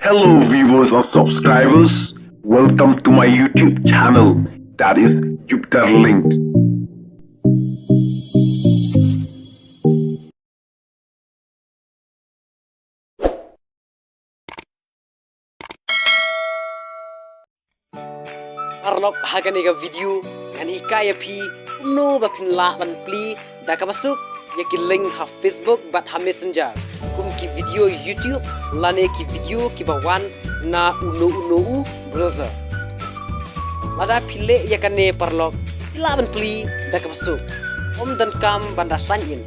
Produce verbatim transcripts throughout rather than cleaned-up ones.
Hello viewers and subscribers, welcome to my YouTube channel, that is Jupiter Linked. Paralok, ha kane ka video ngan hikai ïa phi kumno ba phin lah ban plie da kaba suk ïa ki link ha Facebook bad ha Messenger, kum ki video YouTube lane ki video kiba wan na uno uno u browser. Lada phi leh ïa kane paralok, phi lah ban plie da kaba suk, ym donkam ban da sign in.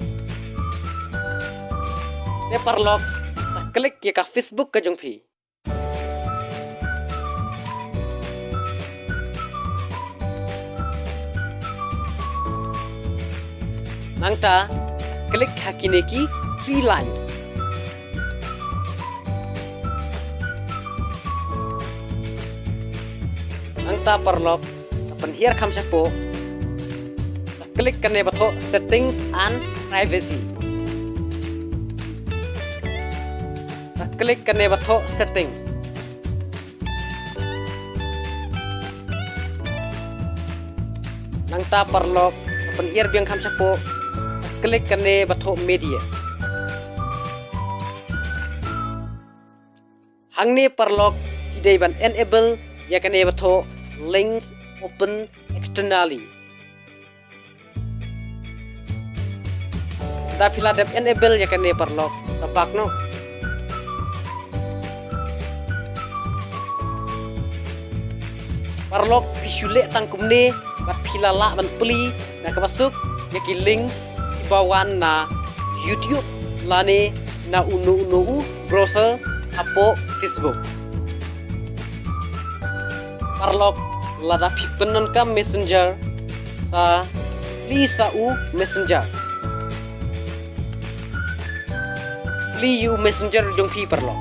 Te paralok, sa klik ïa ka Facebook ka jong phi. Nangta klik ha kine ki three lines. Nangta paralok, sa pynhiar kham shapoh, sa klik kane ba thoh settings and privacy. Sa klik kane ba thoh settings. Nangta paralok, sa pynhiar biang kham shapoh, sa klik kane ba thoh media. Hangne paralok, phi dei ban enable ïa kane ba thoh links open externally. Da phi la dep enable ïa kane paralok, sa back noh. Paralok, phi shu leh tang kumne bad phi la lah ban plie da kaba suk ïa ki links kiba wan na YouTube lane na uno uno u browser hapoh Facebook. Paralok, lada phi pyndonkam Messenger, sa plie sa u Messenger. Plie ïa u Messenger jong phi paralok.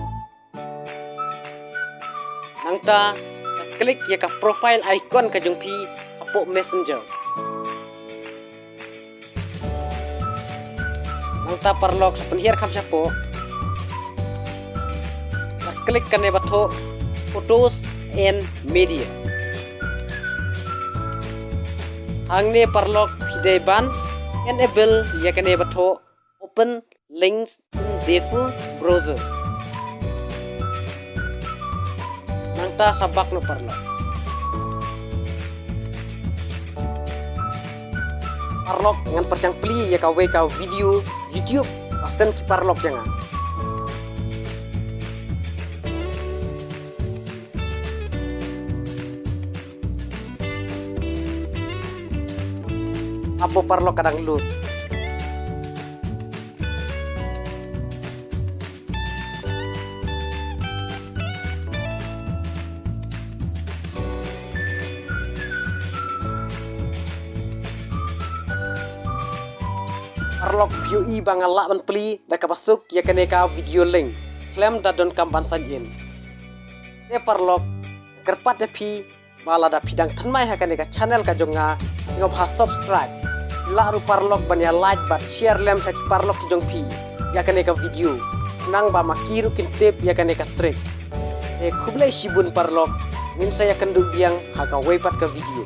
Nangta sa klik ïa ka profile icon ka jong phi hapoh Messenger. Nangta paralok, sa pynhiar kham shapoh, sa klik kane ba thoh photos and media. Hangne paralok, phi dei ban enable ïa kane ba thoh open links in default browser. Nangta sa back noh paralok. Paralok, ngan pyrshang plie ïa kawei ka video YouTube ba send ki paralok ïa nga. Hapoh paralok, ka dang load. Paralok, phi ïohi ba nga lah ban plie da kaba suk ïa kane ka video link khlem da donkam ban sign in. Te paralok, kyrpad ïa phi ba lada phi dang thymmai ha kane ka channel ka jong nga, sngewbha subscribe. Lah ruh paralok ban ïa like bad share lem sha ki paralok ki jong phi ïa kane ka video, khnang ba ma ki ruh kin tip ïa kane ka trick. Te khublei shibun paralok, ngin sa ïakynduh biang ha kawei pat ka video.